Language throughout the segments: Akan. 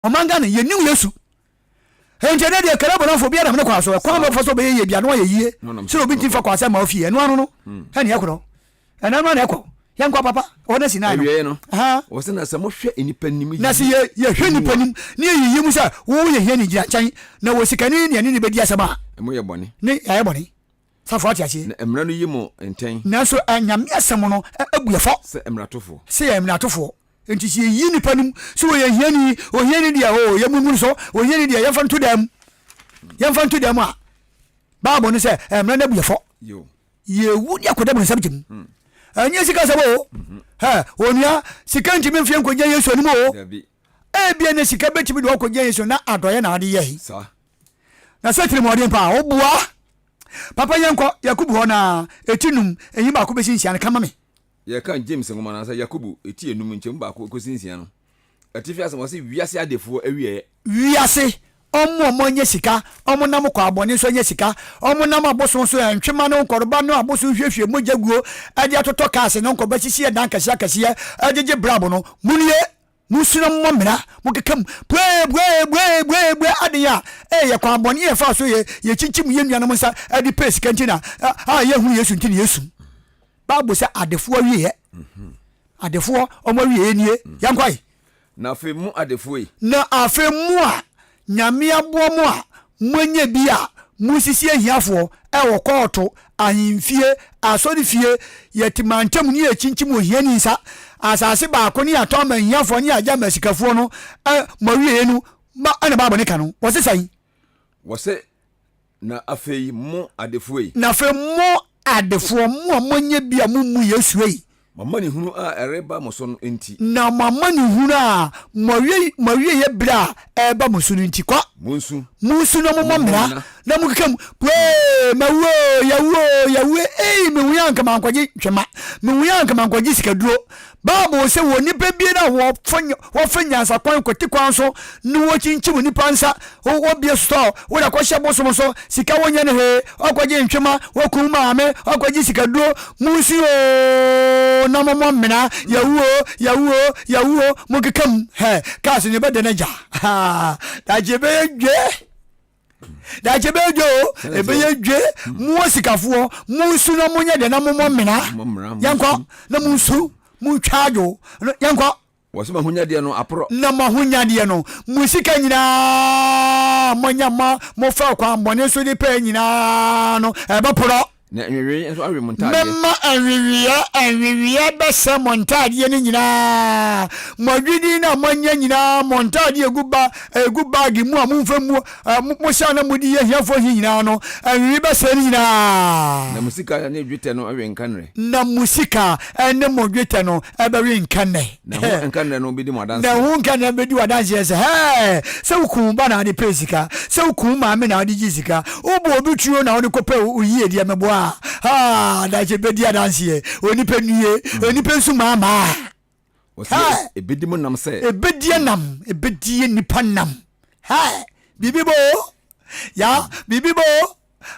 Ɔman Ghana yɛnim Yesu. Enti ɛnɛ deɛ kɛlɛ bɔnafo obiara nam ne kwan so ɛkwan bɛfa so ɔbɛyɛ yie bia no ayɛ yie sɛ obi nti fa kwan sɛ ma ofie ɛno ano no hmm. ɛne ɛkorɔ ɛno ano na ɛkɔ yɛnkɔ papa ɔwɔ na si nan no awiei no wɔsɛ na sɛ mohwɛ nnipa nim na sɛ yɛhwɛ nnipa nim ne yɛyiyi mu sɛ wo yɛ hia ne gyina nkyɛn na wɔ sikani ne ɛne ne bɛdi asɛm a ɛmo yɛ bɔne ne yɛayɛ bɔne safo ate aseɛ na mmara no yi mo ntɛn nanso Nyame asɛm no abu yɛ fɔ sɛ mmaratofoɔ sɛ yɛ mmaratofoɔ Enti sɛ yɛyi nnipa no mu sɛ wɔyɛ hiani, ohiani deɛ o, yɛmumuru so, ohiani deɛ yɛmfa nto dan mu, yɛmfa nto dan mu a, Bible no sɛ mmara no abu yɛ fɔ. Yɛwu ne akɔda mu nsɛm gyem. Hmm. Ɛnyɛ sika sɛm o. Mhm. Ɛ onua, sika ntumi mfie nkɔgyina Yesu anim o. Ebia na sika bɛtumi de wakɔgyina Yesu na adɔeɛ na ade yɛe. Na sɛ tirimɔden paa, woboa. Papa yɛnkɔ Yakubu hɔ na ɛti num, ɛyi baako bɛsi nsia no ka ma me. Yɛkan James nwoma no anaasɛ Yakobo ti enum nkyɛmu baako kosi nsia no, atifi asɛm ɔse wiase adefoɔ awieɛ. Wiase, ɔmo a ɔmo anya sika, ɔmo nam kwan bɔne so anya sika, ɔmo nam abosom so ntwema ne nkɔrɔba ne abosom hwiehwie mogya guo de atotɔ cars ne nkɔrɔba sisi ɛdan akɛseɛ akɛseɛ de gye brabo no, monue! Monsu na mommɔ mmara, monkeka mu, Bue! Bue! Bue! Bue! Bue! Adɛn a ɛyɛ kwan bɔne a yɛfaa so yɛ yɛkyinkyim yɛn nuanom nsa de pɛɛ sika nti na a yɛnhunu Yesu nti na yɛsu? Bible sɛ adefoɔ awieɛ. Adefoɔ wɔn awieɛ nie. Yɛnkɔe. Na afei mo adefoɔ yi. Na afei mo a Nyame aboa mo a moanya bi a mosisi ahiafoɔ wɔ kɔɔto, ahemfie, asɔrefie, yɛte mantam ne yɛkyinkyim ohiani nsa, asase baako ne yɛatɔn ama ahiafoɔ ne yɛagye ama asikafoɔ no, mo awieɛ no, ɛna Bible no ka no, wɔse sɛn? Wɔse Na afei mo adefoɔ ei. Na afei mo adefoɔ, mo a moanya bi a mommu Yesu ei. Mo amanehunu a ɛreba mo so no nti. Na mo amanehunu a mo awieeɛ berɛ a ɛreba mo so no nti, kɔ. Monsu. Monsu na mommɔ mmara, na monkeka mu, Puee, mawu oo, yɛawu oo, yɛawu ei, mewu a anka mankɔgye ntwema, mewu a anka mankɔgye sikaduro. Bible se wɔ nnipa biara a wɔfa nyansakwan kwati kwan so ne wɔkyinkyim nnipa nsa, wɔbie sotɔɔ, wode akɔhyɛ bosom so, sika wonyɛ no hwee, wakɔgye ntwema, wakum maame, wakɔgye sikaduro, monsu oo na mommɔ mmena, yɛawu oo, yɛawu oo, yɛawu oo, monkeka mu, hɛ, cars no yɛbɛda no agya, haa, daakye ɛbɛyɛ dwe. Daakye ɛbɛyɛ dwe o, ɛbɛyɛ dwe. Mo asikafoɔ, monsu na monyɛ deɛ na mommɔ mmena. Yɛnkɔ na monsu, montwa adwo. Yɛnkɔ. Wɔsɛ mo ahonyadeɛ no aporɔ. Na mo ahonyadeɛ no, mo sika nyinaa, moanya ma mofa kwan bɔne so de pɛɛ nyinaa no, ɛbɛporɔ. Na nweweeɛ nso awe mo ntaadeɛ. Mɛma nweweeɛ, nweweeɛ bɛsɛ mo ntaadeɛ no nyinaa, mo adwini no a moanya nyinaa, mo ntaadeɛ a ɛgu ba, ɛgu baage mu a momfa mmu, mohyɛ a na mode yi ahiafoɔ he nyinaa no, nweweeɛ bɛsɛe ne nyinaa. Na mo sika ne dwetɛ no awe nkannɛ. Na mo sika ne mo dwetɛ no bɛwe nkannɛ. Na ɛho nkannɛ no bɛdi mo adanseɛ. Na ɛho nkannɛ bɛdi wo adanseɛ sɛ, Hɛɛ! Sɛ wokum wo ba na wode pɛɛ sika, sɛ wokum wo maame na wode gyee sika, wobɔ obi tuo na wode kɔpɛɛ wo yiedie, meboa a, haa! Daakye bɛdi adanseɛ. Onipa nnue, onipa nso maamaa. Wɔse Hɛɛ! ɛbɛdi mo nam sɛ. Ɛbɛdi nam, ɛbɛdi nnipa nam. Hɛɛ! Biribi bɔ o, ya, biribi bɔ o.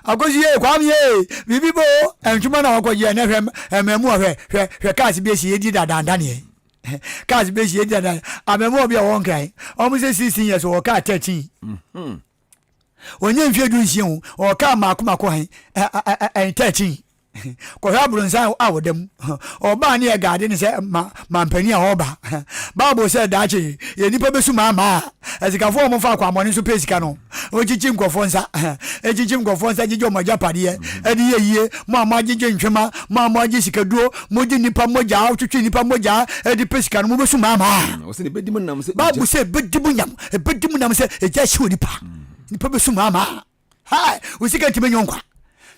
Akosi yee Kwame yee biribi bo ntwuma na wɔkɔ yɛ na hwɛ mmamu a hwɛ hwɛ hwɛ cars bi esi edi dadandaneɛ cars bi esi edi dadan amamu bi a wɔn nkran wɔn sɛ 16 years wɔ car 13 wɔnyɛ mfie 16 o wɔ car mako mako hɛn ɛn 13 kɔhwɛ abrɔnsan a wɔda mu ɔbaa ne yɛ gaade ne sɛ ma mampanin a ɔba bible sɛ daakye yɛ nipa bɛsu maamaa asikafoɔ a wɔfa akwammɔne so pɛ sika no wɔkyikyi nkurɔfoɔ nsa ɛkyikyi nkurɔfoɔ nsa gyegye wɔn agyapadeɛ ɛde yɛ yie mo a moagyegye ntwema mo a moagye sikaduro mogye nipa mogyaa twetwe nipa mogyaa ɛde pɛ sika no mobɛsu maamaa bible sɛ ɛbɛdi mo nyam ɛbɛdi mo nam sɛ ɛgya hye wɔ nipa nipa bɛsu maamaa Hi, wo sika ntumi nyɛ nkwa.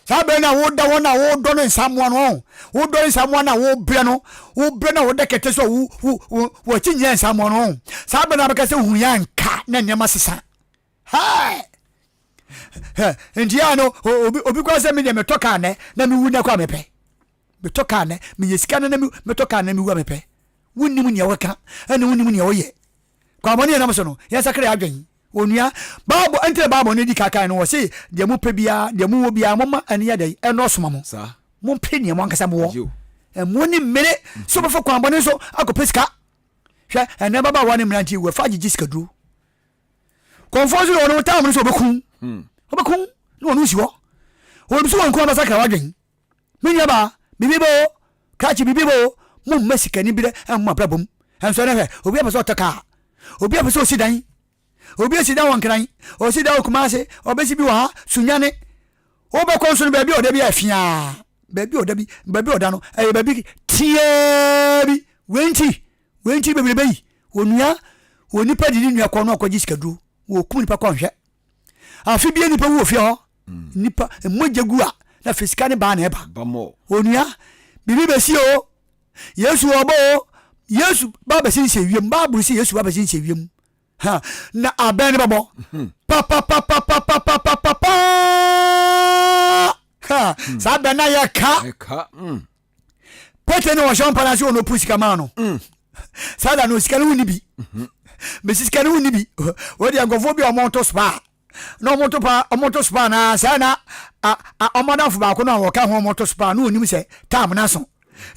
Saa bɛn na woda wɔn a wodɔ no nsamoa no ɔn. Wodɔ nsamoa no a wobrɛ no, wobrɛ no a woda kɛtɛ so a wo wo wo wɔkyi nyɛ nsamoa no ɔn. Saa bɛn na bɛka sɛ hu yɛ anka na nneɛma sesa. Hi. Nti ya no obi obi kora sɛ me deɛ metɔ kaa nɛ na mewu nɛ kɔ a mepɛ. Metɔ kaa nɛ, meyɛ sika nɛ na metɔ kaa nɛ mewu a mepɛ. Wonnim nea wɔka ɛna wonnim nea wɔyɛ. Kwammɔne a yɛnam so no, yɛnsakra yɛn adwene. Onua, Bible, ɛnti na Bible no di kan kae no, wɔse, Deɛ mopɛ biara, deɛ mowɔ biara, momma ɛno nyɛ dɛn? Ɛnnɔɔso ma mo. Mompere nea mo ankasa mowɔ. Mmo ani mmere sɛ wobɛfa kwammɔne so akɔpɛ sika. Hwɛ, ɛnnɛ mmabaawa ne mmeranteɛ yi, wɔfa agyegye sikaduro. Kɔmfoɔ nso deɛ ɔno tam no sɛ ɔbɛku. Ɔbɛku na ɔno si hɔ. Wɔnim sɛ wɔnku abɛsakra w'adwen. Me nuabaa, biribi bɛ o, krakye biribi bɛ o, momma sikani berɛ mmo abrabɔ mu. Ɛnso ɛnɛ hwɛ, obi apɛ sɛ ɔtɔ kaa, obi apɛ sɛ ɔsi dan, obi asi dan wɔ Nkran, ɔsi dan wɔ Kumase, ɔbɛsi bi wɔ ha, Sunyani. Wobɛkɔ nso no baabi a ɔda bi ayɛ fiaa, baabi a ɔda bi, baabi a ɔda no ɛyɛ baabi teaa bi. Wei nti, wei nti bebrebe yi, onua, onipa de ne nua kɔ no akɔgye sikaduro, wɔkum nipa kɔ nhwɛ. Afe bia nipa wu wɔ fie hɔ, nipa mogya gu a na afei sika ne baa na ɛba. Onua, biribi bɛsi o, Yesu ɔbɔ o, Yesu ba bɛsi nhyɛ wiem, Bible sɛ Yesu ba bɛsi nhyɛ wiem. Ha, na abɛn no bɛbɔ. Papapapapapapapa. Ha, saa bɛn na yɛ ka. Pete ne wɔhyɛ mpa no ase wɔ no ɔpu sika maa no. Saa da no sika no wonni bi. Mesi sika no wonni bi. Wɔde nkurɔfoɔ bi a wɔto spa na wɔto pa wɔto spa na saa na wɔn adamfo baako no a wɔka ho wɔto spa na onim sɛ tam no aso.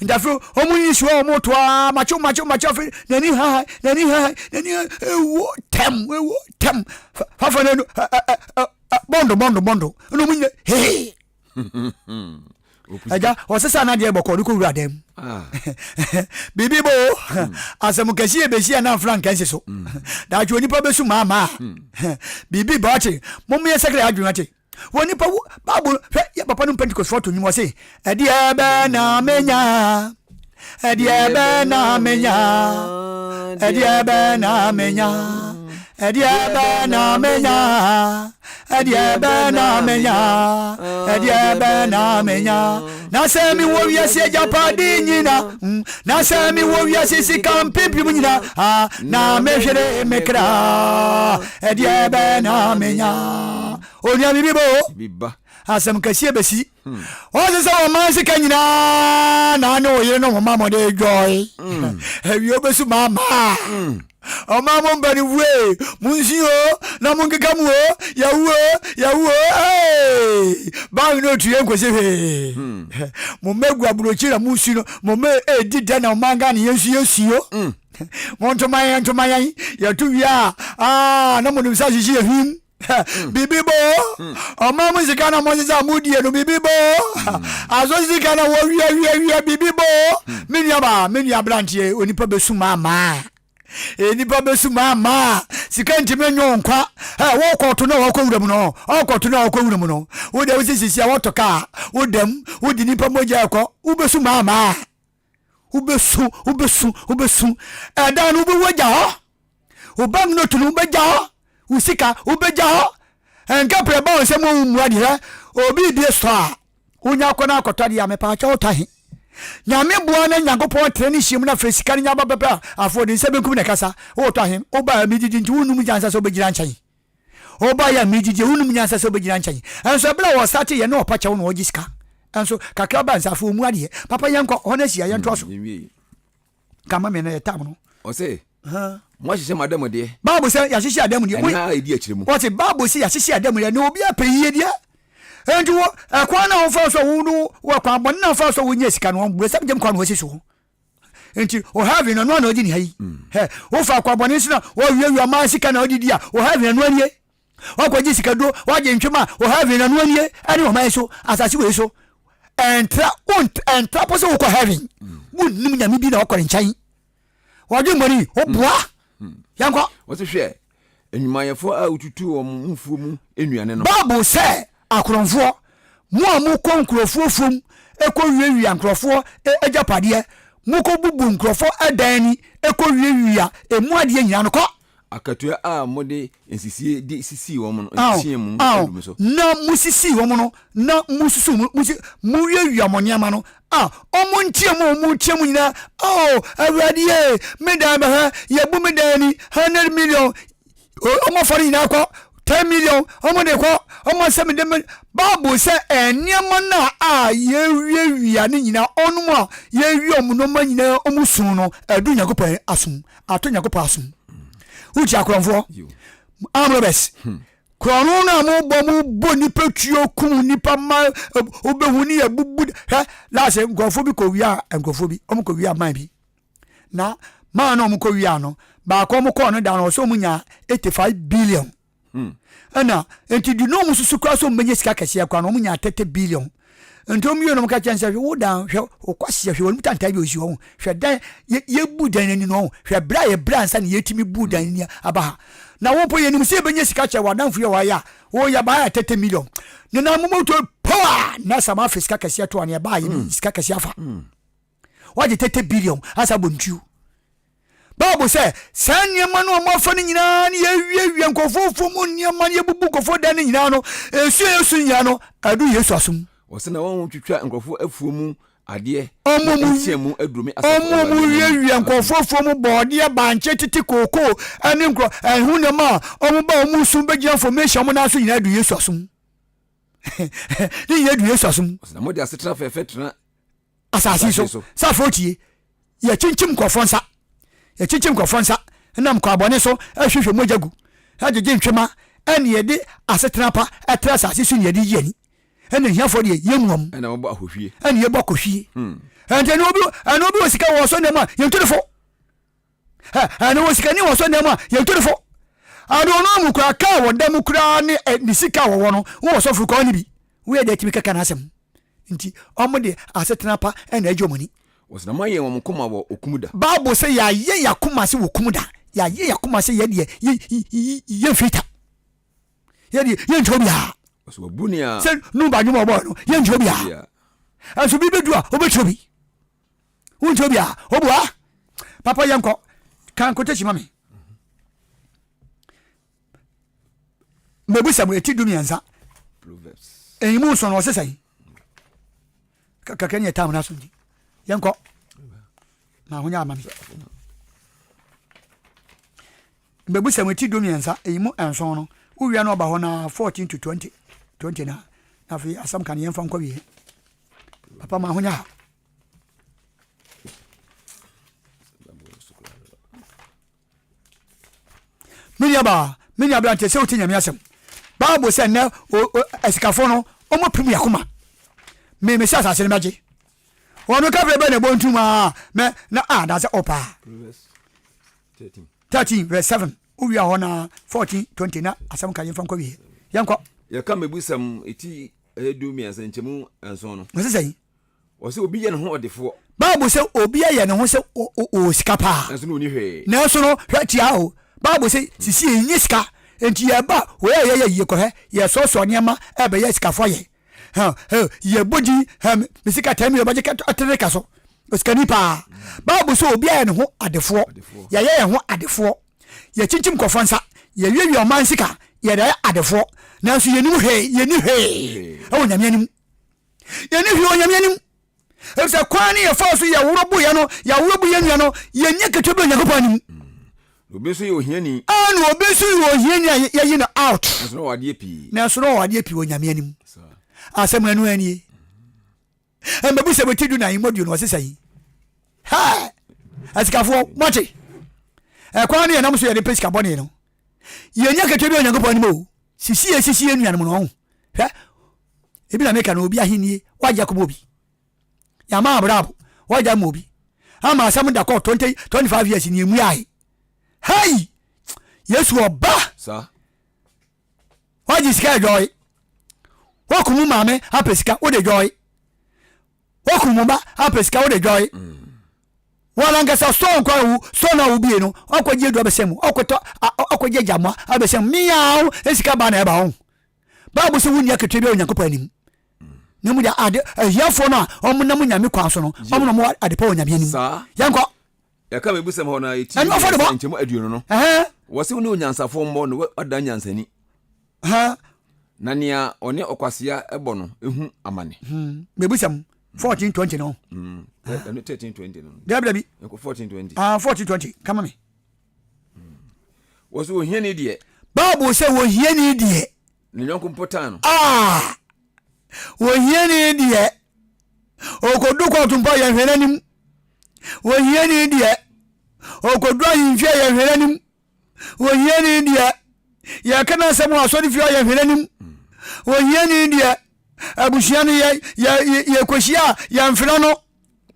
Nti afei wɔn yi si hɔ wɔn to aa makyew makyew makyew afei n'ani ha n'ani ha n'ani ha ewo tɛm ewo tɛm fafa n'anu ɛ ɛ ɛ bɔndo bɔndo bɔndo ɛna wɔn nyina hee. Agya ɔsesa n'adeɛ bɔkɔɔ de kɔ wura dan mu. Ah. Biribi bɔ o. Hmm. Asɛm kɛse yɛ bɛsi a na mfra nka nsi so. Hmm. Daakye onipa bɛsu maamaa. Hmm. Biribi bɔ ate. Mommyɛ sɛkra adwene ate. Wɔ nipa wo Bible hwɛ yɛ papa no Pentecost to nnwom ɔse ɛdeɛ bɛ na menya ɛdeɛ bɛ na menya ɛdeɛ bɛ na menya ɛdeɛ bɛ na menya ɛdeɛ bɛ na menya ɛdeɛ bɛ na menya na sɛ mewɔ wiase agyapade nyina mm, na sɛ mewɔ wiase sika mpempem nyina ah, na mehwere me kra ɛdeɛ bɛ na menya onua biribi bɔ o asɛm kɛseɛ bɛsi hmm. Ɔse sɛ ɔman sika nyinaa na ne ɔyere no homa mɔde dwɔe hmm. awie wobɛsu maamaa hmm. ɔma mo mba no wue monsi o na monkeka mu o yɛwu o yɛwu o bank no ɔtuye nkɔsi hwee hmm. mo mma gu aburokyi na mosu no mo mma ɛdi dɛ na ɔman Ghana yɛnsu yɛsu o montoma yɛn ntoma yɛn yɛto wie a ah, na monim sɛ ahyehye yɛ hwim Biribi bɔ o. Ɔman mu sika na mosesa a modie no biribi bɔ o. Aso sika na wɔwia wia wia biribi bɔ o. Me nua baa, me nua aberanteɛ, onipa bɛsu maamaa. Onipa bɛsu maamaa. Sika ntumi nyɛ wo nkwa. Ɛ wokɔto na wɔkɔ wura mu no, ɔkɔto na wɔkɔ wura mu no. Wo deɛ wosi sisi a wɔtɔ kaa, wodam, wode nipa mogya ɛkɔ, wobɛsu maamaa. Wobɛsu, wobɛsu, wobɛsu. Ɛda no wobɛwu agya hɔ. Wo bank note no wobɛgya hɔ. Wo sika wobɛgya hɔ. Ɛnka prɛ ba wo nsɛm wo mmua deɛ. Obi bie store a, wonya akɔ na akɔtɔ adeɛ a mepaakyɛ wotɔ he. Nyame boa na Nyankopɔn tena ne hyia mu na afei sika no nya ba pɛpɛ a, afei ɔde nsa benkum na ɛkasa. Wotɔ he, woba a medidi nti wonnom nyansa sɛ wobɛgyina nkyɛn. Woba yɛ a medidi wonnom nyansa sɛ wobɛgyina nkyɛn. Ɛnso ɛberɛ a wɔstate yɛ na ɔpa kyɛw na ɔgye sika. Ɛnso kakra ba nsa afei ɔmu adeɛ. Papa yɛnkɔ hɔ no asia yɛntoa so. Ka ma me na yɛ tam no. Ɔse, Moahyehyɛ mo adanmudeɛ. Bible sɛ yɛahyehyɛ adanmudeɛ. Nna a ɛdi akyire mu. Ɔse Bible sɛ yɛahyehyɛ adanmudeɛ na obi apɛ yie deɛ. Enti wɔ ɛkwan na wɔfa so wo no wɔ kwan bɔne na wɔfa so wɔnya sika no wɔn brɛsɛm gyam kwan na wɔsi so. Enti o heaven no ɛno na ɔdi ne ha yi. Hɛ wofa kwan bɔne so na wɔwiawia ɔman sika na ɔde di a o heaven ɛno anie. Wakɔgye sikaduro, wagye ntwema a, wɔ heaven na no anie ɛne ɔman so, asase wei so. Ɛntra, ɛntra po sɛ wokɔ heaven. Wonnim nyame bi na wakɔ ne nkyɛn. Wɔdwe mmɔne, woboa. Yɛnkɔ. Wɔse hwɛ, nnwumayɛfoɔ a wotutu wɔn mfuo mu nnuane no. Bible sɛ akorɔmfoɔ, mo a mokɔ nkurɔfoɔ fam kɔwiawia nkurɔfoɔ agyapadeɛ, mokɔbubu nkurɔfoɔ dan ani kɔwiawia emu adeɛ nyinaa no, kɔ. Akatua a mode nsisie de sisii wɔn no nteɛm no adu me so. Na mosisii wɔn no, na mosusuw mo, mosi, mowiawia mo nneɛma no, a wɔn nteɛm a wɔteɛ mu nyinaa, Oh, Awurade ee, me dan bɛhwɛ, yɛabu me dan ani, 100 million, wɔafa no nyinaa kɔ, 10 million, wɔde kɔ, wɔasɛ me dan, Bible sɛ nneɛma no a yɛwiawia no nyinaa, wɔnom a yɛwia wɔn nneɛma nyinaa, wɔn su no, adu Nyankopɔn asom. Ato Nyankopɔn asom. Wotia akorɔmfoɔ, armed robbers. Hmm. Korɔno no a mobɔ mobɔ nipa tuo kum nipa ma wobɛhu ne yɛbubu hwɛ laase nkurɔfoɔ bi kɔwia nkurɔfoɔ bi wɔn kɔwia man bi na man no wɔn kɔwia no baako wɔn kɔɔ no da no ɔsɛ wɔn nya 85 billion. Ɛna nti di na ɔmo susu koraa sɛ ɔmo bɛnya sika kɛseɛ koraa no ɔmo nya 30 billion. Nti ɔmo wie no ɔmo ka kyerɛ no sɛ hwɛ wo dan hwɛ ɔkwasia hwɛ wɔn tantan bi osi hɔ hwɛ dan yɛ yɛbu dan n'ani no hwɛ brɛ a yɛbrɛ ansa na yɛtumi bu dan n'ani aba ha na wo mpo yɛnim sɛ yɛbɛnya sika kyɛ w'adamfo yi a wɔayɛ a woyɛ baa yɛ 30 million ne na momoto power na sɛ ma afɛ sika kɛseɛ to a na yɛbaa yɛ sika kɛseɛ afa. Wagye 30 billion asa bɔ ntuo. Bible sɛ saa nneɛma no a wɔafa no nyinaa ne yɛawiawia nkurɔfoɔ fam nneɛma no yɛbubu nkurɔfoɔ dan no nyinaa no ɛsu a yɛsu nyinaa no adu Yesu asom. Wɔsɛ na wɔn twitwa nkurɔfoɔ afuo mu adeɛ na ɛteɛ mu aduru me asafo Ɔmo Awurade mu anim wiawia asom. nkurɔfoɔ afuo mu bɔɔdeɛ bankye tete kookoo ɛne nkurɔ ɛho nneɛma a ɔmo ba ɔmo su bɛgyina formation ɔmo nan so nyinaa adu Yesu asom. Ne nyinaa adu Yesu asom. Wɔsɛ na mode asetena fɛfɛ tena asase so sɛ afei tie yɛkyinkyim nkurɔfoɔ nsa yɛkyinkyim nkurɔfoɔ nsa nam kwabɔne so hwehwɛ mogya gu gyegye ntwema ɛne yɛde asetena pa ɛtra asase so ne yɛde yi ani ɛne ahiafoɔ deɛ yɛmuam ɛna wɔbɔ ahohwie ɛne yɛbɔ akɔhwie ɛnti ɛne obi ɛne obi wɔ sika wɔ so nneɛma a yɛntu ne fo ɛne wɔ sikani wɔ so nneɛma a yɛntu ne fo ɛne ɔno mu koraa kaa wɔ da mu koraa ne ne sika wɔwɔ no wowɔ sɔfo kɔɔ ne bi woyɛ deɛ atumi kɛkɛ n'asɛm nti ɔmo de asetena pa ɛna agye ɔmo ani. Wɔsɛ na moayɛ wɔn koma wɔ okum da. Bible sɛ yɛayɛ yɛn akoma ase wɔ kum da. Yɛayɛ yɛn akoma ase yɛ deɛ yɛmfiri ta. Yɛ deɛ yɛnkyɛ obiara. Wɔsɛ wɔbu nea. Sɛ numba nnwom a ɔbɔɔ no yɛnkyɛ obiara. Ɛnso bi bɛdu a wobɛkyɛ obi. Wonkyɛ obiara. Obua. Papa yɛnkɔ. Kan quotation ma me. Mmebusɛm eti 13. Eyimu nson no ɔse sɛn? Kakra ne yɛ tam no aso nti. Yɛnkɔ. Na ahonya ama me. Mmebusɛm eti 13 eyimu nson no. Wowia no ɔba hɔ na 14 to 20. 20 na. Na afei asɛm ka no yɛmfa nkɔ wie. Papa ma ahonya ha. Me nuabaa, me nua aberanteɛ, sɛ wotie Nyame asɛm. Bible sɛ nnɛ asikafoɔ no wɔn pirim yakoma. Me me sɛ asase no mɛgye. Wɔn ka fɛ bɛ na ɛbɔ ntum a mɛ na a na sɛ ɔpaa. 13 verse 7 wowia hɔ na 14 20 na asɛm ka yɛmfa nkɔ wie. Yɛnkɔ. Yɛka mmebusɛm eti 13 nkyɛmu 7 no. Wɔsɛ sɛn? Ɔsɛ obi yɛ ne ho ɔdefoɔ. Bible sɛ obi ayɛ ne ho sɛ ɔwɔ sika paa. Nanso na ɔnni hwee. Nanso no, hwɛ tia o. Bible sɛ sisi yɛnni sika. Enti yɛba wei a yɛyɛ yie kɔhwɛ yɛsɔɔsɔɔ nneɛma ɛbɛyɛ sikafoɔ ayɛ. Yɛbɔ din me sika 10 million bɛgye tere ka so. Osikani paa. Bible sɛ obi ayɛ ne ho adefoɔ. Yɛayɛ yɛn ho adefoɔ. Yɛkyinkyim nkurɔfoɔ nsa. Yɛwiawia ɔman sika. Yɛde ayɛ adefoɔ. Nanso yɛnnim hwee. Yɛnni hwee ɛwɔ Nyame anim. Yɛnni hwee wɔ Nyame anim. Efisɛ kwan ne yɛfaa so yɛworɔ bu yɛ no, yɛaworɔ bu yɛn nua no, yɛnyɛ ketewa bi wɔ Onyankopɔn anim. Obi nso yɛ ohiani. Ɛna obi nso yɛ ohiani a yɛyi no out. Nanso na ɔwɔ adeɛ pii. Nanso na ɔwɔ adeɛ pii wɔ Nyame anim. Asɛm no ɛno anie. Ɛmɛbu sɛ bɛti du na mmɔduo no ɔsesa yi. Hɛ! Asikafoɔ, moate. Ɛkwan ne yɛnam so yɛde pɛ sika bɔne no. Yɛnyɛ ketewa bi wɔ Onyankopɔn anim o. Sisi yɛ sisi yɛn nuanom no ɔho. Hwɛ, ebi na meka no obi ahennie wagye akɔma obi. Yɛama abrabo wagye ama obi. Ama asɛm da kɔ 20 25 years ni emu ahe. Hey! Yesu ɔba. Sa. Wagye sika adwɔe. Wakum maame apɛ sika wode dwɔe. Wakum wo ba apɛ sika wode dwɔe. Wɔn ankasa sɔɔ nkwa awu sɔɔ no a wobie no ɔkɔgye adu abɛsɛn mu ɔkɔtɔ ɔkɔgye agyamoa abɛsɛn mu miaw sika ba na ɛba ho. Bible sɛ wonni akatua bi a Onyankopɔn anim. Na mu de ade ahiafoɔ no a wɔn nam Nyame kwan so no wɔn na wɔn ade pa wɔ Nyame anim. Yɛnkɔ. Yɛka mebusɛm hɔ no a ɛti Ɛno afɔrebɔ. nkyɛmu 20 no. Wɔse wo ne onyansafoɔ mmɔ na woadan nyansani. Na nea ɔne ɔkwasea bɔ no hu amane. Mebusɛm 14:20 no. Ɛno 13:20 no. Dabi dabi. 14:20. Ah 14:20 kama me. Wɔse ohiani deɛ. Bible sɛ ohiani deɛ. Ne yɔnko mpo tan no. Ah! Ohiani deɛ. Okodu kɔɔto mpo a yɛnhwɛ n'anim. Ohiani deɛ. Okodu ahemfie a yɛnhwɛ n'anim. Ohiani deɛ, yɛka n'asɛm wɔ asɔrefie a yɛhwɛ n'anim. Ohiani deɛ, abusua no yɛ yɛ yɛkɔhyia a yɛmfrɛ no.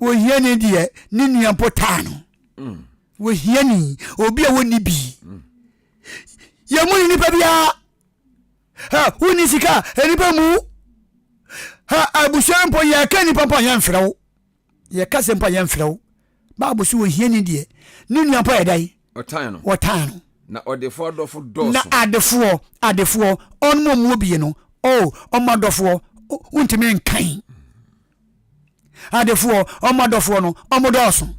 Ohiani deɛ, ne nua mpo taa no. Ohiani, obi a wɔnni bi. Yɛn mu ne nipa biara. Hɛ, wonni sika a, nnipa mmu wo. Hɛ, abusua mpo, yɛka nnipa mpo a, yɛmfrɛ wo. Yɛka sɛ mpo a, yɛmfrɛ wo. Bible so ohiani deɛ, ne nua mpo yɛ dɛn? Ɔtan no. Wɔtan no. Na ɔdefoɔ adɔfo dɔɔso. Na adefoɔ, adefoɔ, ɔnom ɔmo obie no, oh, ɔmo adɔfoɔ, wontumi nkan. Adefoɔ, ɔmo adɔfoɔ no, ɔmo dɔɔso.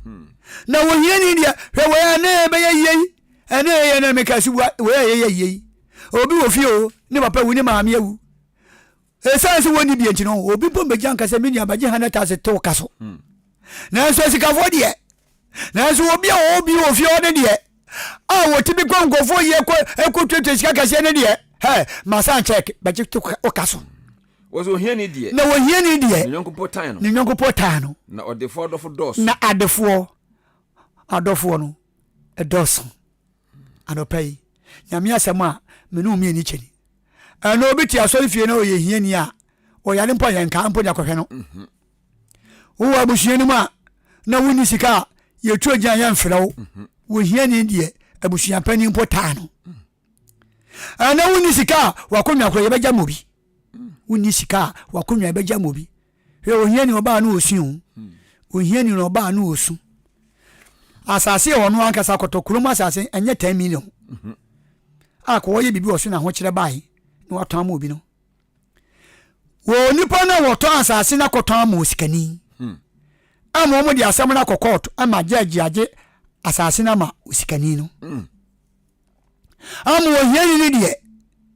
Na ohiani deɛ, hwɛ wei a ne ɛbɛyɛ yie yi, ɛne ɛyɛ na meka si wei a ɛyɛ yie yi. Obi wɔ fie o, ne papa awu, ne maame awu. Esiane sɛ wɔnni bi nti no, obi mpo mbɛgya nka sɛ me nua bɛgye 100,000 tew ka so. Nanso asikafoɔ deɛ, nanso obi a ɔwɔ bi wɔ fie hɔ no deɛ, a wɔtumi kɔ nkurɔfoɔ yie kɔ ɛkɔtuatua sika kɛseɛ no deɛ, hɛ, masan check bɛgye to wo ka so. Wɔsɛ ohiani deɛ. Na ohiani deɛ. Ne yɔnko po tan no. Ne yɔnko po tan no. Na ɔdefoɔ adɔfo dɔɔso. Na adefoɔ adɔfoɔ no dɔɔso. Anɔpa yi, Nyame asɛm a me ne wo mmieni kyɛ ni. Ɛnna obi te asɔre fie na ɔyɛ hiani a, ɔyare mpo a yɛnkaa mpo de akɔhwɛ no. Mhm. Wowɔ abusua no mu a na wonni sika a, yɛtu agyan yɛmfrɛ wo. Mhm. Wo hiani deɛ, abusua panin mpo taa no. Ɛnna wonni sika a, wakonnwa korɔ yɛbɛgya ma obi. Wonni sika a, wakonnwa yɛbɛgya ma obi. Hwɛ ohiani ɔbaa no osu o. Ohiani na ɔbaa no osu. Asase a ɔno ankasa kɔtɔ kurom asase ɛnyɛ 10 million. A kɔ wɔyɛ biribi wɔ so na ahokyerɛ bae na watɔn ama obi no. Wɔ onipa no a wɔtɔn asase no akɔtɔn ama osikani. Hmm. Ama wɔn de asɛm no akɔ kɔɔto ama gyɛɛgye agye asase no ama osikani no. Hmm. Ama ohiani no deɛ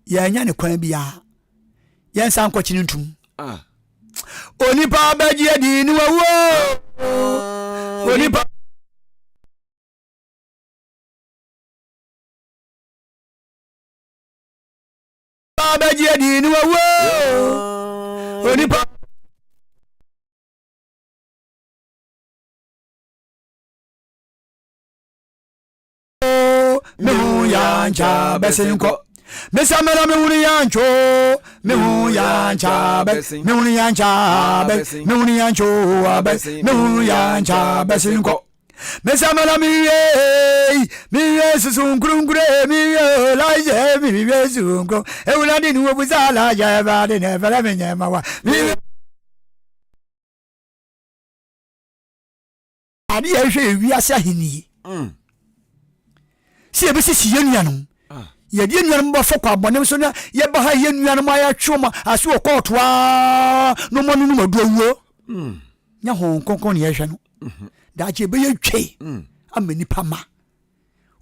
yɛanya ne kwan biara. Yɛnsa nkɔkye no ntom. Ah. Onipa bɛgye adi ne wawu o. Onipa. Bɛgye adi ne wawu o. Onipa. Me hu yancha bɛsen kɔ mesamɛla me hunu yancho me hu yancha bɛ me hunu yancha bɛ me hunu yancho abɛ me hunu yancha bɛsen kɔ mesamɛla me wie me wie susu nkurunkure me wie laje me wie susu nkuru ewurade ni wo busa laje ɛfɛade na ɛfɛrɛ me nyɛ ma wa me wie. Ade a ɛhwɛ yɛ wiase ahenni. Mm. Sɛ yɛbɛsisi yɛn nuanom. Ah. Yɛde yɛn nuanom bɛfɔ kɔ abɔnem so na yɛba ha yɛn nuanom a yɛatwe wɔn ase wɔ kɔɔto a na wɔn anonom adu awuo. Mm. Nyɛ Honhom Kronkron na yɛhwɛ no. Mm-hmm. Daakye ɛbɛyɛ twe mm. ama nipa ma.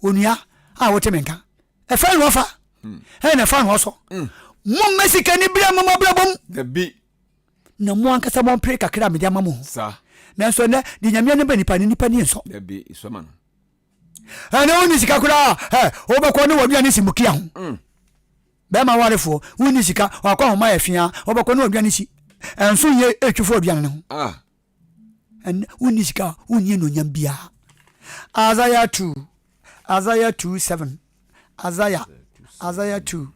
Onua a wote me nka. Ɛfɛ na ɔfa. Mm. Ɛna ɛfa na ɔsɔ. Mommɛ sika ni bere a momabrabɔ mu. Dabi. Na mo ankasa mompere kakra a mede ama mo ho. Nanso ɛnnɛ, deɛ Nyame anim ba nipa no, nipa ni nsɔ. Dabi, sɔ ma no. Ɛnɛ wonni sika koraa ɛ, wobɛkɔ ne w'aduane si mukia ho. Mm. Bɛrima warefoɔ, wonni sika, wakɔ ahoma yɛ fia, wobɛkɔ ne w'aduane si. Ɛnso nyɛ etwifo aduane no ho. Ah. Ɛnɛ wonni sika, wonni anuonyam biara. Isaiah 2, Isaiah 2 7, Isaiah, Isaiah 2,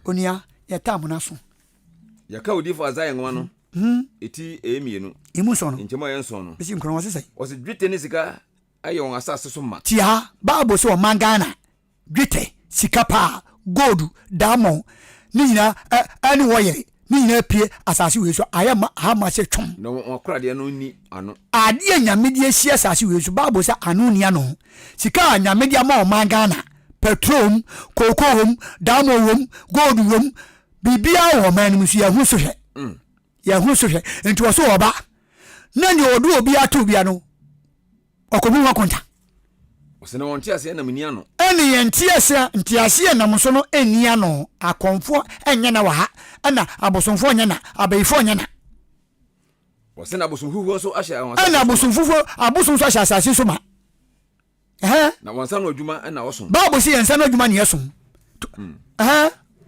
onua, yɛtaa mo no aso. Yɛka odiyifo Isaia nwoma no, eti ɛyɛ mmienu. Emu nson no. Nkyɛmu a ɛyɛ nson no. Besi nkron, wɔse sɛn? Wɔse dwetɛ ne sika ayɛ wɔn asase so ma. Tie ha, Bible se ɔman Ghana, dwetɛ, sika paa, gold, diamond, ne nyinaa ɛ, ɛne wɔyere, ne nyinaa apue asase wei so, ayɛ ma, ha ma sɛ twom. Na wɔn akoradeɛ no nni ano. Adeɛ a Nyame de asi asase wei so, Bible sɛ ano nni ano. Sika a Nyame de ama ɔman Ghana, petrol wom, cocoa wom, diamond wom, gold wom, Biribiara wɔ ɔman no mu nso yɛho so hwɛ. Mm. Yɛho so hwɛ. Nti wɔ so ɔba. Na nea ɔde obi ato bia no ɔkɔbu ho akonta. Ɔsɛ na wɔn nteaseɛ nam nni ano. Ɛne yɛn nteaseɛ nteaseɛ nam so no nni ano. Akɔmfoɔ nyɛ na wɔ ha, ɛna abosomfoɔ nyɛ na, abayifoɔ nyɛ na. Ɔsɛ na abosom fufuo nso ahyɛ wɔn asase so ma. Ɛna abosom fufuo abosom nso ahyɛ asase so ma. Na wɔn nsa ano adwuma na wɔsom. Bible sɛ yɛn nsa ano adwuma na yɛsom. Hmm.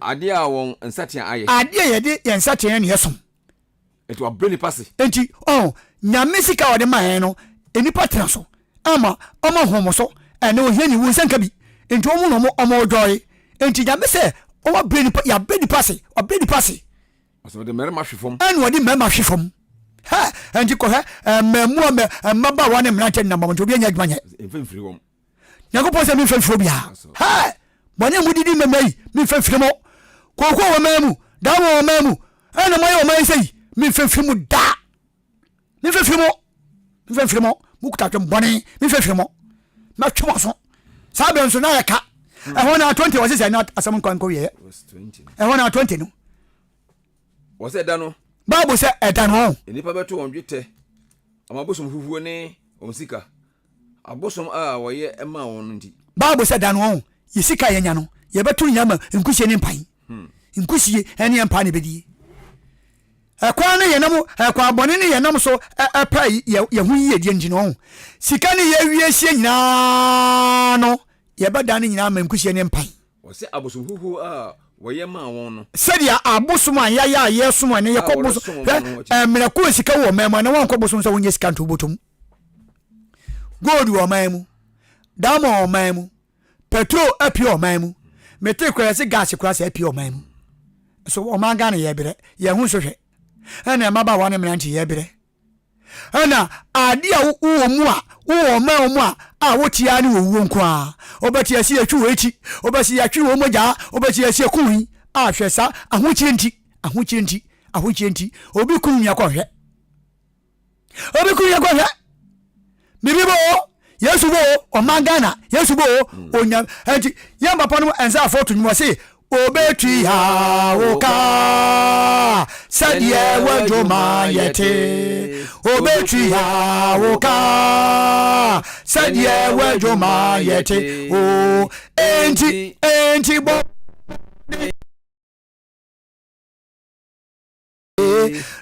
Adeɛ a wɔn nsatea ayɛ. Adeɛ a yɛde yɛn nsatea na yɛsom. Nti wabrɛ nipa se. Nti ɔn nyame sika a ɔde ma yɛn no nipa tena so ama ɔma hom so ɛnɛ ohia ni wo nsa nka bi nti wɔn na wɔn wɔn dɔe nti nyame sɛ wɔn abrɛ nipa yɛabrɛ nipa se wabrɛ nipa se. Ɔsɛ ɔde mmarima hwe fam. Ɛna ɔde mmarima hwe fam. Hɛ, ɛnti kɔhwɛ mmaamua mɛ mmabaawa ne mmeranteɛ nenam abɔnten obi anya adwuma nyɛ. Mfa mfiri wɔn. Nyankopɔn sɛ memfa mfiri obiara. Hɛ, bɔne a modidi mmɛmma yi memfa mfiri mo. Kooko wɔ mmaa mu, Daa wɔ ɔman mu. Ɛna moayɛ ɔman yi sɛ yi. Memfimfiri mu da. Memfimfiri mo. Memfimfiri mo. Mokuta adwene bɔne. Memfimfiri mo. Mɛtwe mo aso. Saa berɛ nso na yɛ ka. Ɛhɔ na 20 wɔ sɛ na asɛm nkɔ nkɔ wieɛ. Ɛhɔ na 20 no. Wɔ sɛ ɛda no. Bible sɛ ɛda no. Nnipa bɛto wɔn dwetɛ, wɔn abosom huhuo ne wɔn sika. Abosom a wɔyɛ maa wɔn no nti. Bible sɛ da no ɔho yɛ sika a yɛnya no yɛbɛto nyinaa ma nkusie ne mpan. Nkusie ne mpan na ɛbɛdie. Ɛkwan ne yɛnam ɛkwan bɔne ne yɛnam so ɛpɛ yɛ ho yiedie nti no ɔho sika ne yɛwie sie nyinaa no yɛbɛda no nyinaa ma nkusie ne mpan. Wɔsɛ abosom huhuo a wɔyɛ maa wɔn no. Sɛdeɛ abosom a yɛayɛ a yɛsom ɛne yɛkɔ bosom hwɛ mmerɛ ko sika wɔ ɔman mu a na wɔnkɔ bosom sɛ wonyɛ sika nto bɔtɔ mu. Gold wɔ ɔman mu, diamond wɔ ɔman mu, petrol apue ɔman mu. Mete kora yɛse gas kora sɛ apue ɔman mu. So ɔman Ghana yɛ brɛ, yɛn ho nso hwɛ. Ɛna mmabaawa ne mmerante yɛ brɛ. Ɛna ade a wowɔ mu a wowɔ ɔman mu a a wote ara ne owuo nko ara. Wobɛte yɛse yɛtwi wɔ akyi, wobɛse yɛatwe wɔ mogya, wobɛte yɛse yɛku yi. A hwɛ saa ahokyere nti, ahokyere nti, ahokyere nti, obi kum nua kɔhwɛ. Obi kuru yɛ kɔhwɛ biribi bɔ o yesu bɔ o ɔman ghana yesu bɔ o mm. onya ɛnti yɛn papa no ɛnsa afɔ to nwuma se obetu ha wo ka sɛdeɛ w'adwuma yɛ te obetu ha wo ka sɛdeɛ w'adwuma yɛ te o enti enti bɔ.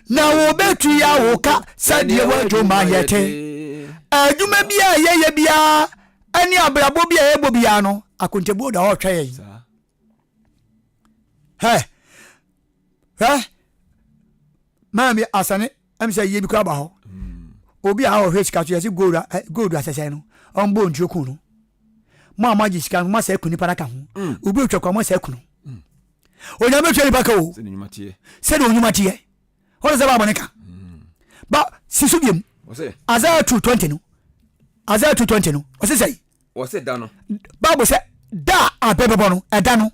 Na wɔbɛtua wo ka sɛdeɛ w'adwuma yɛ te. Adwuma bi a yɛyɛ biara ne abrabɔ bi a yɛbɔ biara no, akontabuo da hɔ retwɛn yɛn. Hɛ hɛ maame asane ɛm sɛ yie bi kora ba hɔ. Obi a ɔhwɛ sika so yɛsi gold gold asɛsɛ no ɔmbɔ ntuo kun no. Mo a moagye sika no mo asɛ kun nipa no aka ho. Mm. Obi otwa kwa mo asɛ kun no. Mm. Onyame tua nipa ka o. Sɛdeɛ onyuma teɛ. Wɔn sɛ baabɔ ne ka. Mm. Ba si so biom. Isaiah 2:20 no. Isaiah 2:20 no. Ɔse sɛ. Wɔse da no. Bible sɛ da a abɛ bɛbɔ no ɛda no.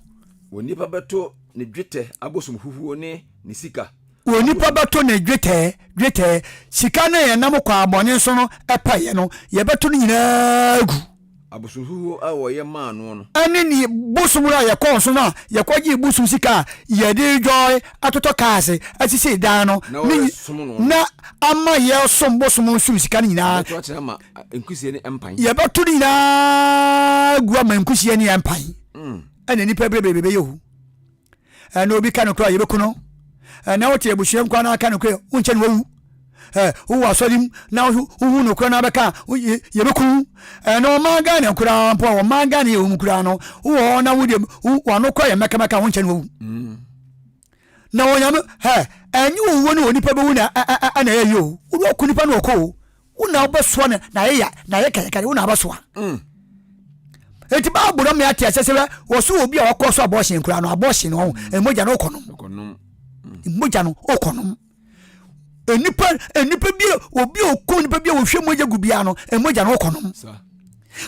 Onipa bɛto ne dwetɛ abosom huhuo ne ne sika. Onipa bɛto ne dwetɛ dwetɛ sika no a yɛnam kwan bɔne so no pɛeɛ no yɛbɛto no nyinaa agu. Abosom huhuo a wɔyɛ maa noɔ no. Ɛne ne bosom no a yɛkɔɔ so no a yɛkɔgyee bosom sika a yɛde redwɔe atotɔ cars asisi dan no Na wɔresom no no. na ama yɛresom bosom nso sika no nyinaa. Yɛbɛto akyerɛ ama nkusie ne mpan. Yɛbɛto no nyinaa agu ama nkusie ne mpan. Ɛna nnipa bebrebe bɛyɛ hu. Ɛna obi ka nokorɛ a yɛbɛku no. Ɛna wote abusua mu koraa na aka nokorɛ wonkyɛ na wawu. Ɛ wowɔ asɔre mu na wohu nokorɛ na abɛka a yɛbɛku wo. Ɛna ɔman Ghana koraa mpo a ɔman Ghana yɛ wɔ mu koraa no wowɔ hɔ na wode wano kora yɛ mɛkamɛka a wonkyɛ na wawu. Na onyame hɛ ɛnyɛ owuo ne onipa bɛwu na ɛna ɛyɛ o. Wode ɔku nipa na ɔkɔ o. Wo na wobɛsoa no na ayɛ ya na ayɛ kɛkɛkɛ wo na wobɛsoa. Mm. Eti baabu no mmea te asɛ sɛ wɔso obi a ɔkɔ so abortion koraa no abortion no ɔho mm. mogya no ɔkɔ nom. Mm. Mogya no ɔkɔ nom. Nipa nipa bi obi a ɔkɔ nipa bi a wɔhwɛ mogya gu biara no mogya no ɔkɔ nom.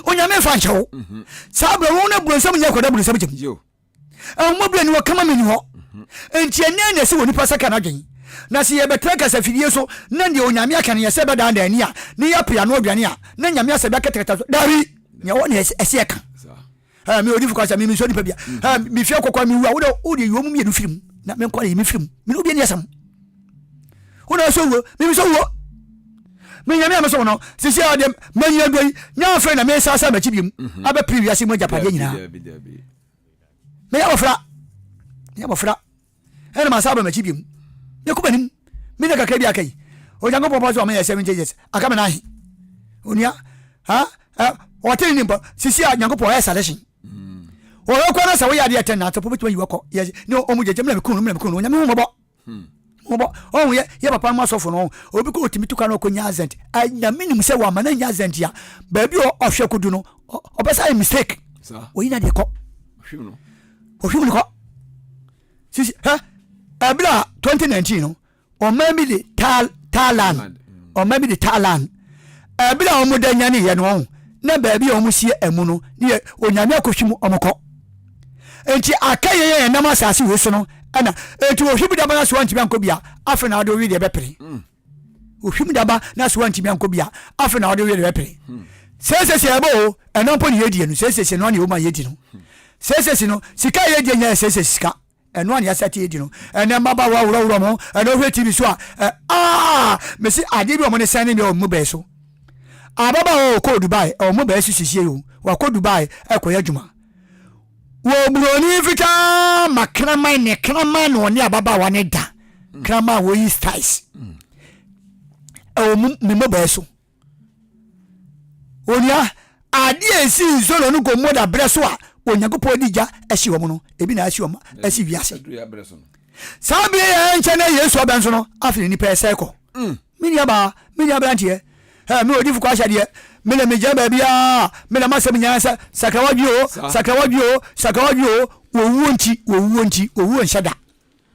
Onyame nfa nkyɛ wo. Mm-hmm. Saa abirɛ wɔn na buronsam nyɛ kɔda buronsam gyam. Ahummɔborɔ nni hɔ, kama nni hɔ. Enti ɛnnɛ na ɛsɛ onipa sakra n'adwene. Na sɛ yɛbɛtra kasafidie so na deɛ Onyame aka no yɛsɛ bɛdaadaa ani a, na yɛape ano aduane a, na Nyame asɛ bɛkatakata so. Daabi! Nea ɛwɔ na ɛsɛ yɛka. Ɛɛ, me odifo kasa, me mesɔ nipa bia. Ɛɛ, me fie kɔkɔ me wu a, wode wode yi wɔn mmienu firi mu. Na me nkɔ yi me firi mu. Me ne obi ani asɛm. Wo na ɔsɔ wuo, me mesɔ wuo. Me Nyame a mesɔ wo no, sisi a deɛ manyina dɔ yi, nyɛ afei na mesan san m'akyi biom abɛpere wiase mu agyapadeɛ nyinaa. Meyɛ abɔfra, meyɛ abɔfra, ɛna masa aba m'akyi biom. Mekɔ m'anim, me nna kakra bi aka yi. Onyankopɔn pɔ so ɔma yɛ 70 years, aka me n'ahe. Onua, ha, ɔte ne nipa, sisi a Nyankopɔn ɔyɛ selection. Ɔyɛ kɔ na sɛ woyɛ adeɛ tɛn na atɔpɔ bɛtumi ayi wakɔ. Yɛ ne ɔmo gyegye, mena mekunu no, mena mekunu no, Onyame hu mmɔbɔ. Mmɔbɔ. Ɔho yɛ, yɛ papa no asɔfo no, obi kɔ otumi tu kwan na ɔkɔ nya accident. Nyame nim sɛ wama no anya accident a, baabi a ɔhwɛ kodu no, ɔbɛsa ayɛ mistake. Oyi na deɛ kɔ. Ohwim no kɔ. Sisi, hɛ, ɛberɛ a 2019 no, ɔman bi de Thailand, ɔman bi de Thailand. Ɛberɛ a wɔn da nyane yɛ no, ɔho, na baabi a wɔn sie ɛmu no, ne yɛ onyame akɔhwim wɔn kɔ. Nti aka yɛn a yɛnam asase wei so no, Ɛna eti ohwim daba na so antumi ankɔ bia afei na ɔde owi deɛ bɛpere. Mm. Ohwim daba na so antumi ankɔ bia afei na ɔde owi deɛ bɛpere. Mm. Sɛsɛsɛ ɛbɔ o ɛno mpo ne yɛdie no sɛsɛsɛ no ne ɛwɔ mu a yɛdi no. Sɛsɛsɛ no sika a yɛdie nyɛ sɛsɛsɛ sika. Ɛno a ne yɛasɛte yɛdi no ɛnɛ mmabaawa worɔworɔ mo ɛnɛ wohwɛ TV so a ɛ aa mesi adeɛ bi wɔn ne sɛn ne deɛ wɔn mu bɛɛ so. Ababaawa ɔkɔ Dubai wɔn mu bɛɛ so siesie o wakɔ Dubai ɛkɔyɛ adwuma. Wɔ buroni fitaa ma kraman ne kraman na ɔne ababaawa ne da kraman a wɔyi styles ɛwɔ mu ne mobile so onua adeɛ a ɛsi Sodom ne Gomora berɛ so a Onyankopɔn de gya asi wɔn no ebi na asi wɔn asi wiase saa bere yɛ nkyɛn na Yesu abɛn so no afei nipa ɛsɛ kɔ mm. Me nua baa, me nua aberanteɛ, ɛ me odifo kɔ ahyɛdeɛ, me na megyina baabiara, me na m'asɛm nyinaa sɛ sakra w'adwene o, sakra w'adwene o, sakra w'adwene o, owuo nti, owuo nti, owuo nhyɛ da,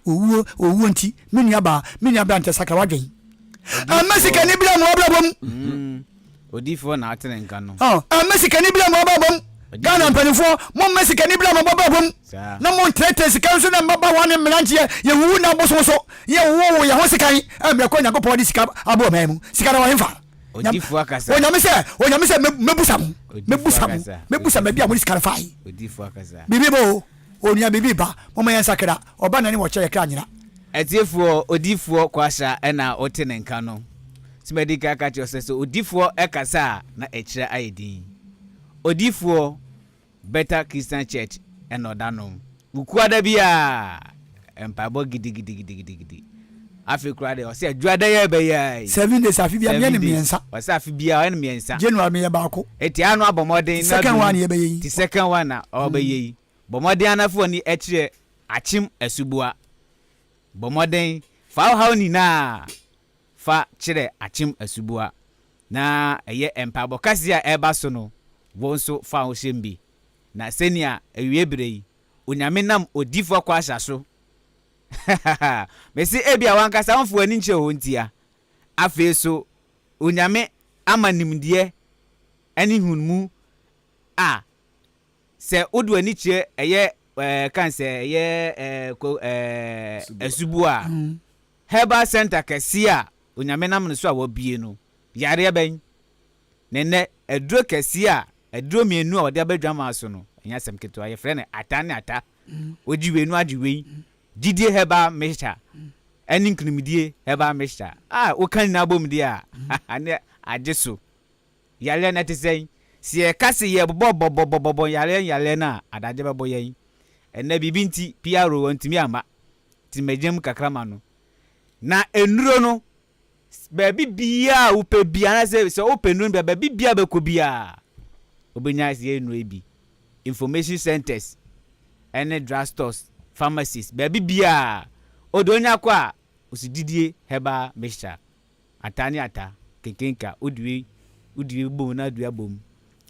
owuo, owuo nti, me nua baa, me nua aberanteɛ sakra w'adwene. Ɛmɛ sikani bira mu abrabɔ mu. Mm. Odifoɔ na ate ne nka no. Ɛmɛ sikani bira mu abrabɔ mu. Ghana mpanimfoɔ, mommɛ sikani bira mo abrabɔ mu. Na montrɛtrɛ sika nso na mmabaawa ne mmeranteɛ yɛwuwu na abosom so yɛwowo yɛn ho sekan mmerɛ kɔ Nyankopɔn de sika abɔ ɔman mu. Sika na wɔ hefa? Odifoɔ akasa. Onyame sɛ, Onyame sɛ mɛbusa mo, mɛbusa mo, mɛbusa baabi a mode sika no fae. Odifoɔ akasa. Biribi ba o, onua biribi ba, momma yɛnsakra, ɔba nane wɔkyɛ yɛ kra nyera. Atiefoɔ, Odifoɔ Kwasha na wote ne nka no. Sɛ madi kan aka kyerɛ wo sɛ, sɛ odifoɔ kasa a, na ɛkyerɛ ayɛ din. Odifoɔ, Better Christian Church na ɔda no. Wukuada biara, mpaebɔ gidigidigidigidi. Afei koraa deɛ, ɔsɛ adwuada yi a ɛbɛyɛ ara yi. 7 days afe biara meyɛ no mmiɛnsa. Ɔsɛ afe biara ɔyɛ no mmiɛnsa. January meyɛ baako. Eti ano abɔ mmɔden. Second one yɛbɛyɛ yi. Ti second one na ɔbɛyɛ yi. Bɔ mmɔden ara na fa w'ani kyerɛ Akyem Asuboa. Bɔ mmɔden fa wo haw nyinaa fa kyerɛ Akyem Asuboa. Na ɛyɛ mpaebɔ kɛse a ɛreba so no, wo nso fa wo ho hyem bi. Na sɛnea awiei bere yi, Onyame nam odiyifo Kwasha so, mese ebia w'ankasa womfa w'ani nkyerɛ hɔ ntia, afei nso Onyame ama nimdeɛ ne nhunumu a sɛ wode w'ani kyerɛ ɛyɛ ɛɛ kan sɛ ɛyɛ ɛɛ ko ɛɛ asuboa a, herbal center kɛseɛ a Onyame nam no so a wabue no, yareɛ bɛn? Na nnɛ aduro kɛseɛ a aduro mmienu a wɔde aba adwamaa so no, ɛnyɛ asɛm ketewa, yɛfrɛ no ata ne ata. Wogye wei no agye wei. Gyidie herbal mixture ɛne nkunimdie herbal mixture a woka nyinaa bom deɛ a, ne agye so. Yareɛ no ɛte sɛn? Sɛ yɛka se yɛbobɔbɔbɔbɔbɔ yareɛ yareɛ no a, adagye bɛbɔ yɛn. Ɛnnɛ biribi nti PRO wantumi amma, nti magyina mu kakra ma no. Na nnuro no, baabi biara a wopɛ biara, anaasɛ sɛ wopɛ nnuro no bi a, baabi biara a wobɛkɔ biara, wobɛnya yɛn nnuro yi bi. Information centers ɛne drug stores, pharmacies, baabi biara. Wode onya kɔ a, osididie herbal mixture. Ata ne ata, kenkenka, wode wei, wode wei bom na wode wei abom.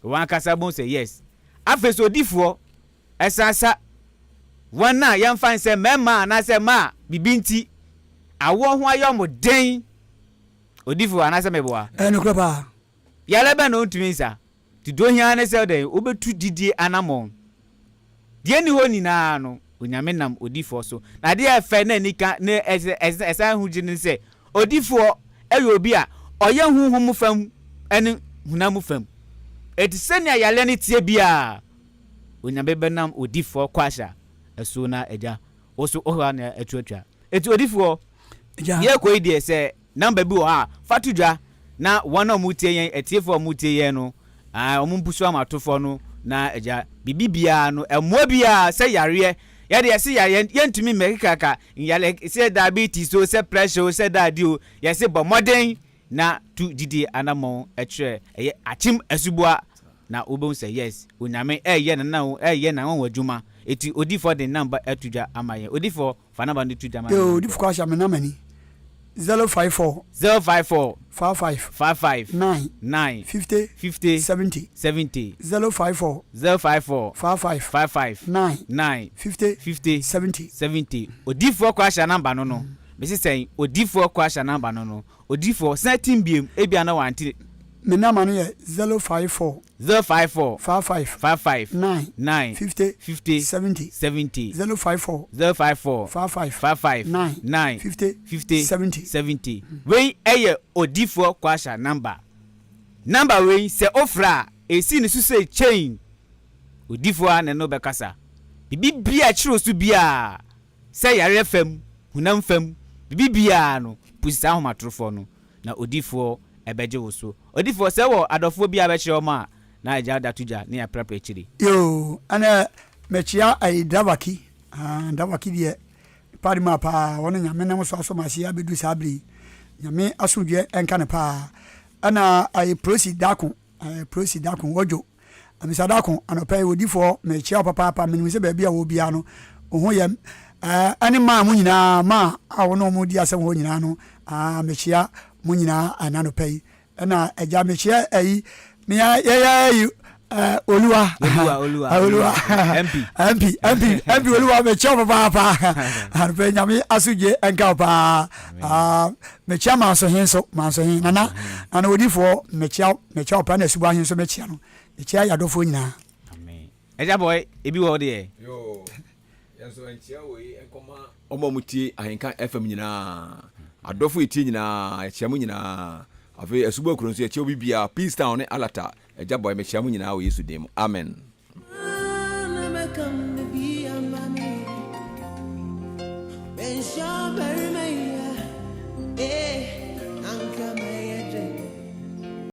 Wɔn ankasa bohu sɛ yes. Afei nso odifoɔ ɛsan sa wɔn a yɛmfa no sɛ mmarima anaasɛ mmaa a biribi nti awoɔ ho ayɛ wɔn den. Odifoɔ anaasɛ meboa? Ɛyɛ nokorɛ paa. Yareɛ bɛn na ɔntumi nsa? Nti deɛ ohia ara ne sɛ dɛn? Wobɛtu gyidie anammɔn. Deɛ ɛnni hɔ nyinaa no, Onyame nam odifoɔ so. Na adeɛ a ɛfɛ na anika na ɛsan ho gye ne sɛ, odifoɔ yɛ obi a ɔyɛ honhom mu fam ne honam mu fam. Enti sɛnea yareɛ no teɛ biara, Onyame bɛnam odifoɔ kwahyɛ so na agya wo so wohɔ a na atuatua. Enti odifoɔ, yɛrekɔ yi deɛ sɛ Number bi wɔ hɔ a, fa to dwa na wɔn a wɔretie yɛn, atiefoɔ a wɔretie yɛn no, ae, wɔn mpusu ama atofoɔ no na agya, biribi biara no, mmoa biara, sɛ yareɛ, yɛde yɛse yareɛ, yɛntumi mmɛkekaka yareɛ, sɛ diabetes o, sɛ pressure o, sɛ daadi o, yɛse bɔ mmɔden na tu gyidie anamɔn kyerɛ, ɛyɛ akyem asuboa na wobɛhu sɛ yes, Onyame ɛreyɛ n'ananwo, ɛreyɛ n'anwanwa adwuma, eti odifoɔ de number ato dwa ama yɛn, odifoɔ. Fa number no to dwa ma me. Yoo odifo kwasha me number ni 054. 054. 55. 55. 9. 9. 50. 50. 70. 70. 054. 054. 55. 55. 9. 9. 50. 50. 70. 70. Odifoɔ kwasha number no no. Mese sɛn? Odifoɔ kwasha number no no. Odifoɔ san tim biem ebia na wante. Me number no yɛ 054. 054. 55. 55. 9. 9. 50. 50. 70. 70. 054. 054. 55. 55. 9. 9. 50. 50. 70. 70. Wei yɛ odifoɔ Kwasha number. Number wei sɛ ofrɛ a, esi ne so sɛ chain. Odifoɔ ara na ɛne wo bɛkasa. Biribi biara a ɛkyere wo so biara, sɛ yareɛ fam, honam fam, biribi biara no, pusi saa ahomatorofoɔ no, na odifoɔ bɛgye wo so. Odifoɔ, sɛ wowɔ adɔfoɔ bi a wobɛkyerɛ wɔn a, na agya da to gya ne yɛaprapra akyire. Yoo ɛnɛ mekyea ayi Dawaki aah Dawaki deɛ padi maa paa ɔno nyame nam so asɔ m'ase abɛdu saa bere yi nyame asomdwoeɛ nka no paa ɛna ayi Prosi Dako ayi Prosi Dako wɔdwo Amisa Dako anɔpa yi odifoɔ mekyea wo papaapa menim sɛ baabi a wɔ biara no wo ho yɛ ɛne maa mo nyinaa maa a wo ne wɔn di asɛm hɔ nyinaa no aah mekyea mo nyinaa ɛna anɔpa yi Ɛna agya mekyia ayi mea yɛyɛ ayi oluwa oluwa oluwa oluwa mp mp mp mp oluwa mekyia wo papaapa anɔpɛ nyame asodwe nka wo paa ah, mekyia manso he nso manso he nana nana odifoɔ mekyia mekyia wo paa na asubo ahe nso mekyia no mekyia yɛadɔfoɔ nyinaa. Amen. Agya boy ebi wɔ hɔ deɛ. Yoo, yɛn nso nkyia wei nkɔma wɔn a wɔtie Ahenka FM nyinaa. Adɔfo etie nyinaa, yɛkyia mo nyinaa. Afei Asubɔ Akuro nso yɛkyia obi biara, Peace Town ne Alata. Agya boy mekyia mo nyinaa wɔ Yesu din mu. Amen.